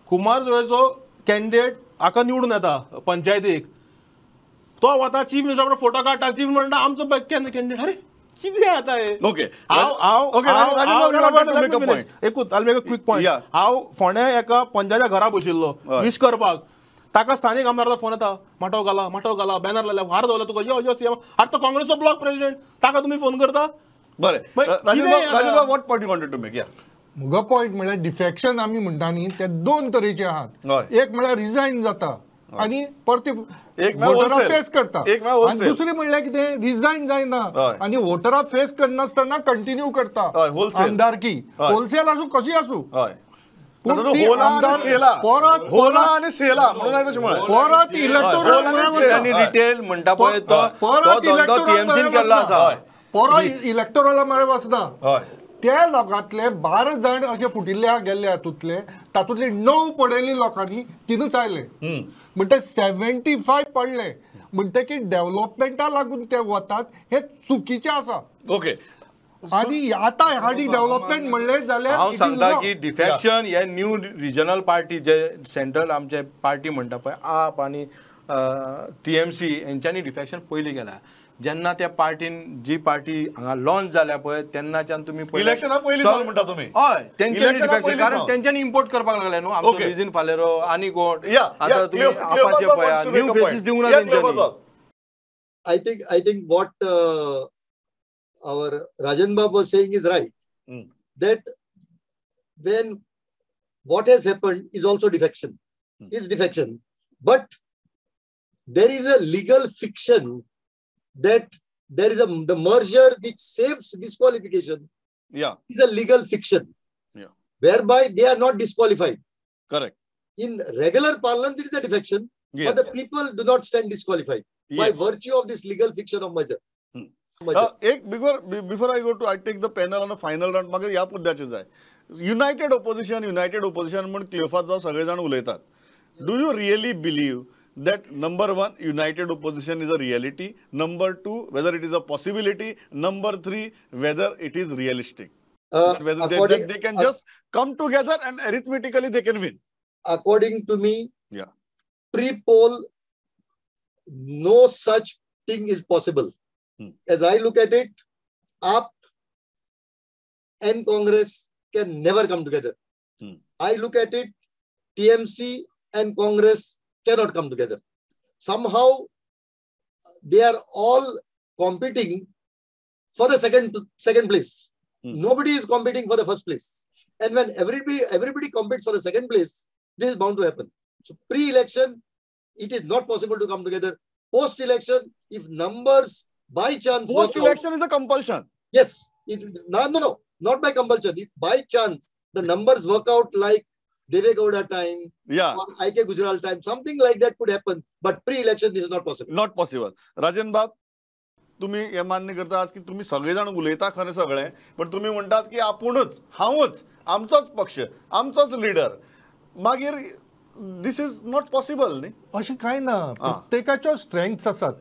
कुमार जोयचो कॅन्डिडेट हाका निवडून येता पंचायतीक, तो वता चीफ मिनिस्टर बरोबर फोटो काडटा, चीफ म्हणटा आमचो कॅन्डिडेट. अरे कितें आतां हें? ओके, हांव एकूच I make a quick point. हांव फोंड्या एका पंचायतीच्या घरा बशिल्लो विश करपाक, ताका स्थानीक आमदाराचो फोन येता, माटव घाला माटव घाला, बॅनर लायला, हार दवरला तुका, यो यो सीएम. आतां तो काँग्रेसचो ब्लॉक प्रेसिडेंट, ताका तुमी फोन करता. बरें Rajen, what point you wanted to make? या म्हजो पॉयंट म्हळ्यार डिफेक्शन आमी म्हणटा न्ही ते दोन तरेचे आहात. एक म्हळ्यार रिजायन जाता आनी परती वोटरा फेस करता, आनी दुसरी म्हणल्यार कितें रिजायन जायना आनी वोटरा फेस करनासतना कंटिन्यू करता आमदारकी. होलसेल आसूं कशी आसूं, परत इलेक्टोरल म्हणटा पळय तो टीएमसीन केल्लो आसा, परत इलेक्टोरला मेळ वचना. त्या लोकांतले 12 जाण अशे फुटिल्ले गेल्ले हातूंतले, तातूंतले 9 पडयले लोकांनी, 3 आयले, म्हणटा 75 पडले. म्हणटकीर डेव्हलपमेंटा लागून ते वतात हे चुकीचें आसा. ओके, आनी आतां हाडी डेव्हलपमेंट म्हणलें जाल्यार हांव सांगता की डिफेक्शन हे न्यू रिजनल पार्टी जे सेंट्रल आमचे पार्टी म्हणटा पळय आप आनी टीएमसी हेंच्यांनी डिफेक्शन पयलीं केलां. जेन्ना त्या पार्टीन जी पार्टी हांगा लॉन्च जाल्या पळय तेन्नाच्यान तुमी इलेक्शना पयलीं सावन म्हणटा तुमी? हय, तेंच्यांनी डिफेक्शन, कारण तेंच्यांनी इम्पोर्ट करपाक लागले न्हू आमचो लुईझीन फालेरो आनी कोण. आतां तुमी आपाचे पळया न्यू फेसीस दिवंक ना तेंच्यांनी. I think what our Rajan Bab was saying is right, that when what has happened is also defection, is defection, but there is a legal fiction that there is the merger which saves disqualification. Yeah, is a legal fiction. Yeah, whereby they are not disqualified. Correct. In regular parlance, it is a defection, yes, but the people do not stand disqualified. Yes. By virtue of this legal fiction of merger. एक before I go to I take the panel on a final round, म्हाका ह्या मुद्द्याचेर जाय. United opposition, United opposition म्हूण क्लियोफात बाब सगळे जाण उलयतात. Do you really believe that number one, united opposition is a reality, number two, whether it is a possibility, number three, whether it is realistic, whether they can just come together and arithmetically they can win? According to me, yeah, pre-poll, no such thing is possible. As I look at it, AAP and Congress can never come together. I look at it, TMC and Congress cannot come together. Somehow, they are all competing for the second place. Nobody is competing for the first place. And when everybody competes for the second place, this is bound to happen. So pre-election, it is not possible to come together. Post-election, if numbers by chance... Post-election is a compulsion. Yes. No, not by compulsion. If by chance, the numbers work out like Deve Gowda time, yeah, or I.K. Gujral time, something like that could happen. But pre-election, this is not possible. Not possible. Rajan Bab, तुम्ही हे मान्य करता आज की तुम्ही सगळे जाण उलयता खरें सगळें, पण तुम्ही म्हणटात की आपूणच, हांवच, आमचोच पक्ष, आमचोच लिडर, मागीर this is not possible न्ही? अशें कांय ना, प्रत्येकाच्यो स्ट्रेंथ्स आसात.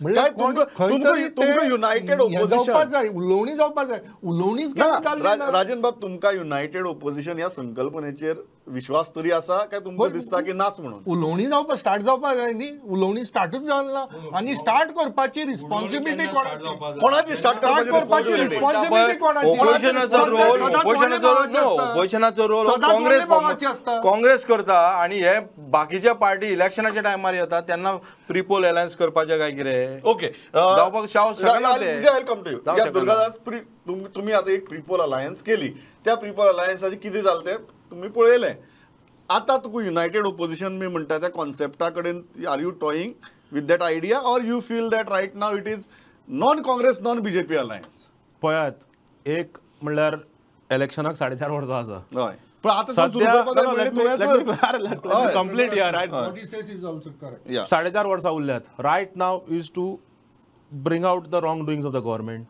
म्हणल्यार तुमकां युनायटेड ओपोजिशन जाय, उलोवणी जावपाक जाय, उलोवणीच. राजन बाब, तुमकां युनायटेड ओपोजिशन ह्या संकल्पनेचेर विश्वास तरी आसा काय तुमकां दिसता की नाच म्हणून? उलोवणी जावपाक स्टार्ट जावपाक जाय न्ही, उलोवणी स्टार्टूच जावंक ना. आनी स्टार्ट करपाची रिस्पॉन्सिबिलिटी कोणाची? स्टार्ट करपाची रिस्पॉन्सिबिलिटी कोणाची? ओपोजिशनाचो रोल काँग्रेस काँग्रेस करता आनी हे बाकीच्या पार्टी इलेक्शनाच्या टायमार येता तेन्ना प्रीपोल अलायन्स करपाचें काय कितें? ओके, जावपाक welcome to you. Durgadas, तुम्ही आता एक प्रीपोल अलायन्स केली, त्या प्रीपोल अलायन्साचे कितें जालें तें तुमी पळयलें. आतां तुका युनायटेड ओपोजिशन मी म्हणटा त्या कॉन्सेप्टा कडेन are you toying with that idea or you feel that right now it is non Congress non BJP alliance? पळयात, एक म्हणल्यार इलेक्शनाक 4.5 वर्सां आसा. हय, पण आतां कंप्लीट 4.5 वर्सां उरल्यात. Right now is to bring out the wrong doings of the government.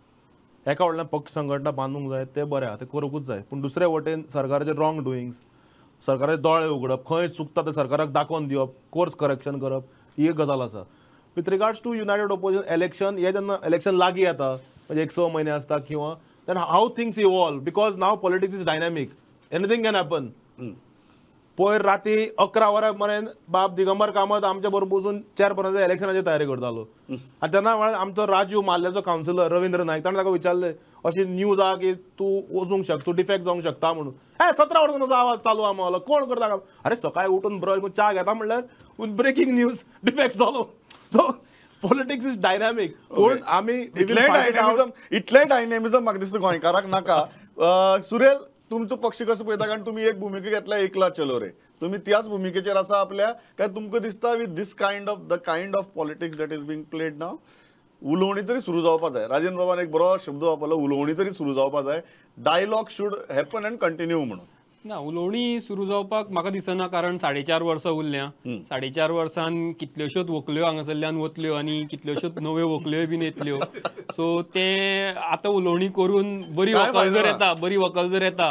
एका व्हडल्यान पक्ष संघटना बांदूंक जाय, तें बरें आहा, तें करूंकूच जाय, पूण दुसरे वटेन सरकाराचे रॉंग डुइंग्स, सरकाराचे दोळे उगडप, खंय चुकता तें सरकाराक दाखोवन दिवप, कोर्स करेक्शन करप, ही एक गजाल आसा. With regards to united opposition election, हें जेन्ना इलेक्शन लागीं येता, म्हणजे एक 6 म्हयने आसता किंवा, then how things evolve, because now politics is dynamic, anything can happen. पयर राती 11 वरां मेरेन बाब दिगंबर कामत आमच्या बरोबर बसून चेअरपर्सनाच्या इलेक्शनाची तयारी करतालो. आनी तेन्ना म्हळ्यार आमचो राजीव मार्ल्याचो कावन्सिलर रविंद्र नायक, ताणें ताका विचारलें अशी न्यूज आहा की तूं वचूंक शकता, तूं डिफेक्ट जावंक शकता म्हणून. हे 17 वर्सां तुजो आवाज चालू आहा म्हणलो, कोण करता काम? अरे सकाळी उठून ब्रश च्या घेता म्हणल्यार ब्रेकींग न्यूज, डिफेक्ट जालो. So politics is dynamic. पूण आमी इतलें डायनॅमिझम म्हाका दिसता गोंयकाराक नाका. सुरेल, तुमचो पक्ष कसो पळयता? कारण तुमी एक भुमिका घेतल्या, एकला चलो रे, तुमी त्याच भुमिकेचेर आसा आपल्या, काय तुमकां दिसता with this kind of the kind of politics that is being played now, उलोवणी तरी सुरू जावपा जाय? राजेंद्र बाबान एक बरो शब्द वापरलो, उलोवणी तरी सुरू जावपा जाय, dialogue should happen and continue म्हणून. ना, उलोवणी सुरू जावपाक म्हाका दिसना, कारण 4.5 वर्सां उरल्या. 4.5 वर्सान कितल्योश्योच व्हंकल्यो हांगासरल्यान वतल्यो आनी कितल्योश्योच नव्यो व्हंकल्योय बीन येतल्यो. सो तें आतां उलोवणी करून बरी व्हंकल जर येता, बरी व्हंकल जर येता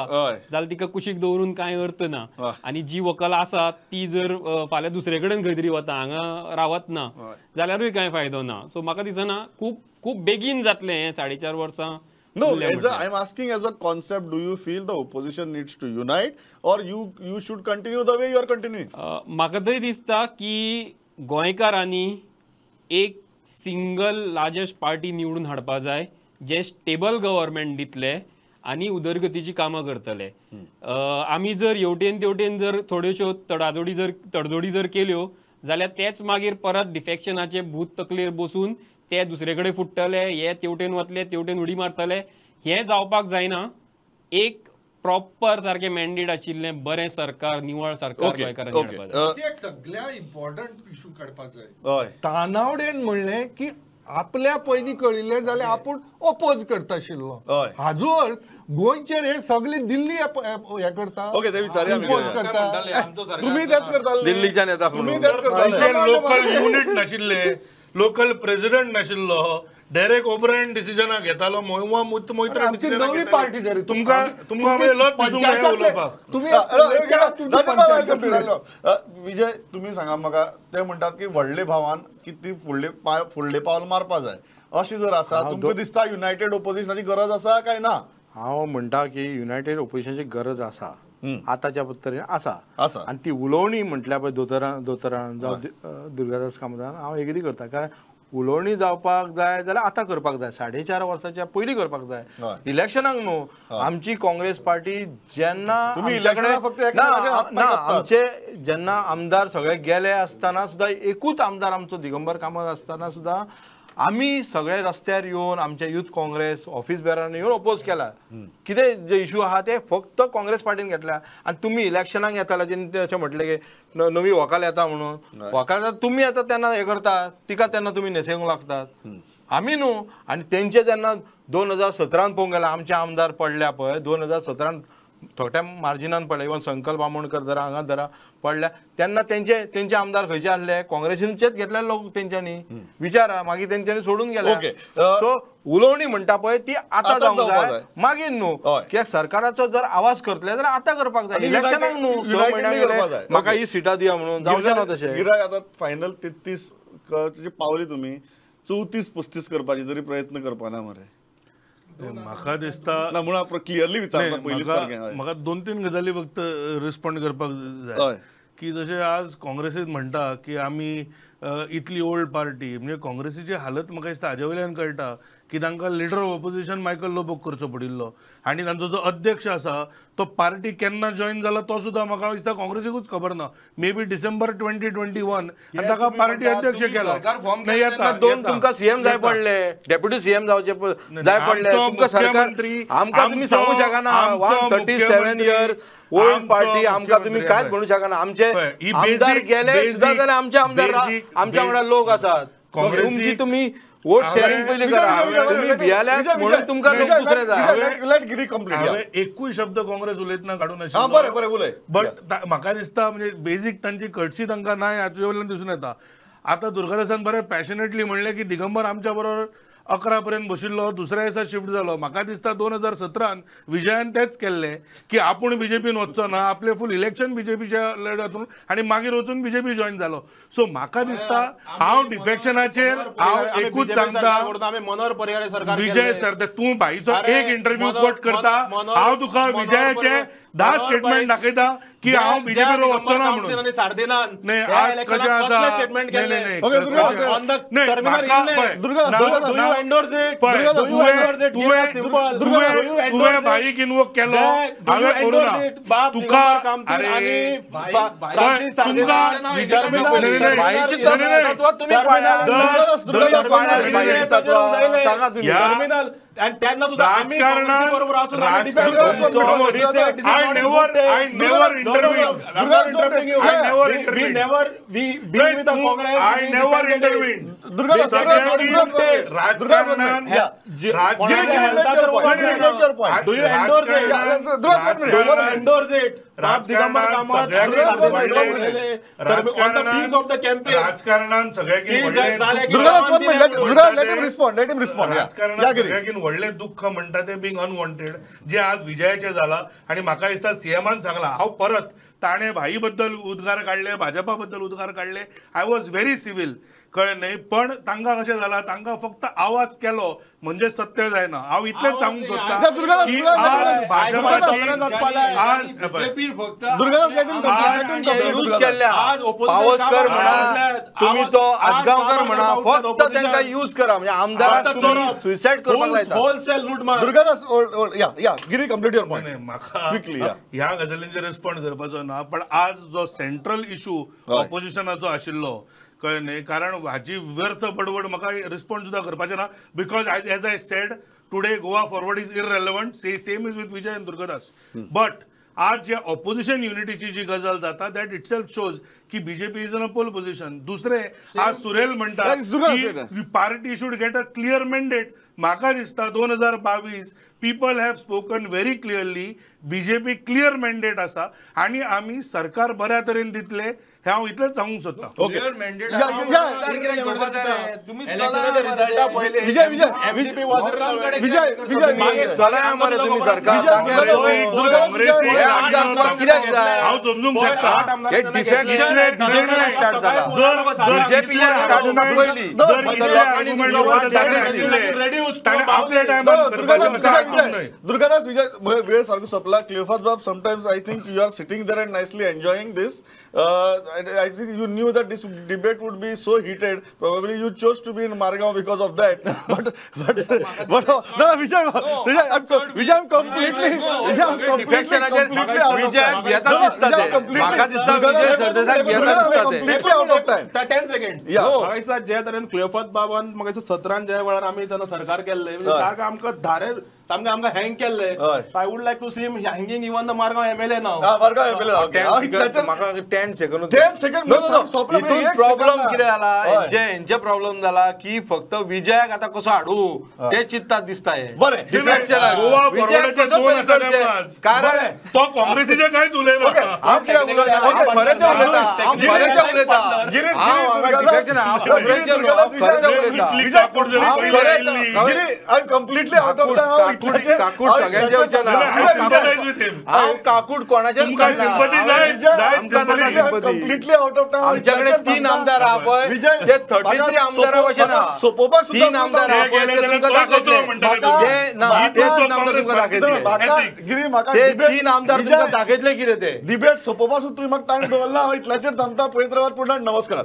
जाल्यार तिका कुशीक दवरून कांय अर्थ ना. आनी जी व्हंकल आसा ती जर फाल्यां दुसरे कडेन खंय तरी वता, हांगा रावत ना, जाल्यारूय कांय फायदो ना. सो म्हाका दिसना खूब खूब बेगीन जातलें हें 4.5 वर्सां. No, I am asking as a concept, do you feel the opposition needs to unite or you should continue the way you are continuing? म्हाका तरी दिसता की गोंयकारांनी एक सिंगल लार्जस्ट पार्टी निवडून हाडपा जाय, जे स्टेबल गव्हर्मेंट दितले आनी उदरगतीची कामां करतले. आमी जर हेवटेन तेवटेन जर थोड्योश्यो तडजोडी जर केल्यो जाल्यार तेच मागीर परत डिफेक्शनाचे भूत तकलेर बसून ते दुसरे कडेन फुट्टले, हे तेवटेन वतले, तेवटेन उडी मारतले. हें जावपाक जायना. एक प्रॉपर सारकें मॅन्डेट आशिल्लें बरें सरकार, निवळ सरकार गोंयकारांनी हाडपाक जाय. सगळ्या इम्पॉर्टंट इशू काडपाक जाय. तानावडेन म्हणलें की आपल्या पयलीं कळिल्लें जाल्यार आपूण ओपोज करता आशिल्लो. हाजो अर्थ गोंयचेर हे सगळे दिल्ली हे करता. ओके, ते विचारया आमी. तुमी तेच करताले, दिल्लीच्यान येता, तुमी तेच करताले. लोकल युनिट नाशिल्ले, लोकल प्रेसिडेंट नाशिल्लो, डेरेक ओब्रायन डिसिजनां घेतालो, मोहिमा मोहित्रा नवी पार्टी तुमकां तुमकां लज दिसूंक जाय उलोवपाक. विजय तुमी सांगा म्हाका, ते म्हणटात की व्हडले भावान की ती फुडले फुडले पावल मारपा जाय, अशें जर आसा तुमकां दिसता युनायटेड ओपोजिशनाची गरज आसा काय ना? हांव म्हणटा की युनायटेड ओपोजिशनाची गरज आसा, आतांच्या तरेन आसा आसा. आनी ती उलोवणी म्हटल्या पळय दोतोरान दोतोरान जावं दुर्गादास कामतान, हांव एग्री करता. कारण उलोवणी जावपाक जाय जाल्यार आतां करपाक जाय, 4.5 वर्साच्या पयलीं करपाक जाय, इलेक्शनाक न्हू. आमची काँग्रेस पार्टी जेन्ना ना आमचे जेन्ना आमदार सगळे गेले आसतना सुद्दां एकूच आमदार आमचो दिगंबर कामत आसतना सुद्दां आमी सगळे रस्त्यार येवन आमच्या युथ काँग्रेस ऑफिस बेरांनी येवन ओपोज केला. कितें जे इशू आहा ते फक्त काँग्रेस पार्टीन घेतल्या. आनी तुमी इलेक्शनाक येताले जेन्ना अशें म्हटलें की नवी व्हंकल येता म्हणून, व्हंकल तुमी येता तेन्ना हें करता तिका तेन्ना तुमी न्हेसोवंक लागतात, आमी न्हू. आनी तेंचे जेन्ना 2017 पळोवंक गेल्यार आमचे आमदार पडल्या पळय 2017 थोड्या मार्जिनान पडल्या, इवन संकल्प आमोणकर धरा हांगा धरा पडल्या तेन्ना तेंचे तेंचे आमदार खंयचे आहले काँग्रेसीचेच घेतले लोक तेंच्यांनी विचारा, मागीर तेंच्यांनी सोडून गेले. सो उलोवणी म्हणटा पळय ती आतां जावंक जाय, मागीर न्हू. कित्याक सरकाराचो जर आवाज करतले जाल्यार आतां करपाक जाय, इलेक्शनाक न्हू. 6 म्हयन्यांक म्हाका ही सिटां दिया म्हणून जावचें ना तशें. गिराक आतां फायनल 33 पावली, तुमी 34 35 करपाची तरी प्रयत्न करपाना मरे? म्हाका दिसता ना म्हणून क्लियरली विचारता पयलीं सारकें. म्हाका 2-3 गजाली फक्त रिस्पॉन्ड करपाक जाय की जशें आज काँग्रेसीन म्हणटा की आमी इतली ओल्ड पार्टी, म्हणजे काँग्रेसीची हालत म्हाका दिसता हाजे वयल्यान कळटा की तांकां लिडर ऑफ ऑपोजिशन मायकल लोबोक करचो पडिल्लो आनी तांचो जो अध्यक्ष आसा तो पार्टी केन्ना जॉईन जाला तो सुद्दां म्हाका दिसता काँग्रेसीकूच खबर ना. मे बी डिसेंबर 2021 आनी ताका पार्टी अध्यक्ष केलो. दोन तुमकां सीएम जाय पडले, डेप्युटी सीएम जावचे जाय पडले तुमकां सरकार. आमकां तुमी सांगूंक शकना 137 इयर ओल्ड पार्टी, आमकां तुमी कांयच म्हणूंक शकना. आमचे आमदार गेले सुद्दां जाल्यार आमचे आमदार आमच्या वांगडा लोक आसात. तुमची तुमी वोट शेअरिंग पयलीं करा, तुमी भियाल्यात म्हणून तुमकां लोक दुसरे जाय. एकूय शब्द काँग्रेस उलयतना काडून आशिल्लो. बरें बरें उलय, बट म्हाका दिसता म्हणजे बेजीक तांची कटसी तांकां ना हाचे वयल्यान दिसून येता. आतां दुर्गादासान बरें पॅशनेटली म्हणलें की दिगंबर आमच्या बरोबर 11 पर्यंत बशिल्लो, दुसऱ्या दिसा शिफ्ट जालो. म्हाका दिसता 2017 विजयान तेंच केल्लें की आपूण बीजेपीन वचचो ना, आपलें फूल इलेक्शन बीजेपीच्या लढातून आनी मागीर वचून बीजेपी जॉईन जालो. सो म्हाका दिसता हांव डिफेक्शनाचेर हांव एकूच सांगता, विजय सर तूं भाईचो एक इंटरव्यू कोट करता, हांव तुका विजयाचे 10 स्टेटमेंट दाखयता की हांव बीजेपी वचचो ना म्हणून. आज कशें आसा तुवें भाईक इन्वोक केलो, हांवें करूं ना तुका. राजकारणान सगळ्याकीन व्हडलें दुःख म्हणटा तें बींग अनवॉन्टेड, जें आज विजयाचें जालां. आनी म्हाका दिसता सीएमान सांगलां, हांव परत ताणें भाई बद्दल उद्गार काडले, भाजपा बद्दल उद्गार काडले, I was very civil, कळ्ळें न्ही. पण तांकां कशें जालां, तांकां फक्त आवाज केलो म्हणजे सत्य जायना. हांव इतलेंच सांगूंक सोदता की पावसकर म्हणा, तुमी तो आजगांवकर म्हणा, फक्त तांकां यूज करा. म्हणजे आमदाराक तुमी सुसायड करपाक लायता. Durgadas Giri complete your point. म्हाका ह्या गजालींचेर रिस्पॉन्ड करपाचो ना, पण आज जो सेंट्रल इशू ऑपोजिशनाचो आशिल्लो, कळ्ळें न्ही, कारण हाजी व्यर्थ बडबड म्हाका रिस्पॉन्ड सुद्दां करपाचें ना. Because as I said today Goa forward is irrelevant, same is with Vijay and Durgadas. But आज जे ऑपोजिशन युनिटीची जी गजाल जाता that it self shows की BJP is in a pole position. दुसरें आज सुरेल म्हणटा की party should get a clear mandate. म्हाका दिसता 2022 people have spoken very clearly, BJP clear mandate आसा आनी आमी सरकार बऱ्या तरेन दितले हें हांव इतलेंच सांगूंक सोदतां. हांव समजूंक शकता आपल्या टायमार. दुर्गादास विजय वेळ सारको सोंपला. क्लियोफास बाब, sometimes I think you are sitting there and nicely enjoying this. I think you knew that this debate would be so heated. Probably you chose to be in Margao because of that. But no, Vijay, I'm completely out of time. 10 seconds. म्हाका दिसता जे तरेन क्लियोफास बाबान म्हाका दिसता 17 ज्या वेळार आमी तेन्ना सरकार केल्लें, सारकें आमकां धारेर सामकें आमकां हँग केल्लें. So I would like to see him hanging even the Margao MLA now. Margao MLA. म्हाका 10 सेकंड 10 सेकंड. हितून प्रॉब्लम कितें जाला, हेंचे प्रॉब्लम जाला की फक्त विजयाक आतां कसो हाडू ते चिंततात दिसता. हे बरें कारण तो काँग्रेसीचे कांयच उलयना. हांव कितें उलयता, हांव खरें तें उलयता, हांव खरें तें उलयता. काकूट सगळ्यांचे वचना, हांव काकूट कोणाचेर आमच्याकडे 3 आमदार आहा पळय, ते 33 आमदारा भशेन आहा. 3 आमदार आहा पळय ते तुमकां दाखयतले, ना ते 3 आमदार तुमकां दाखयतले, ते 3 आमदार तुमकां दाखयतले कितें ते डिबेट सोंपोवपा सुद्दां तुवें म्हाका टायम दवरला. हांव इतल्याचेर थांबता. पळयत रावात पुन्हा. नमस्कार.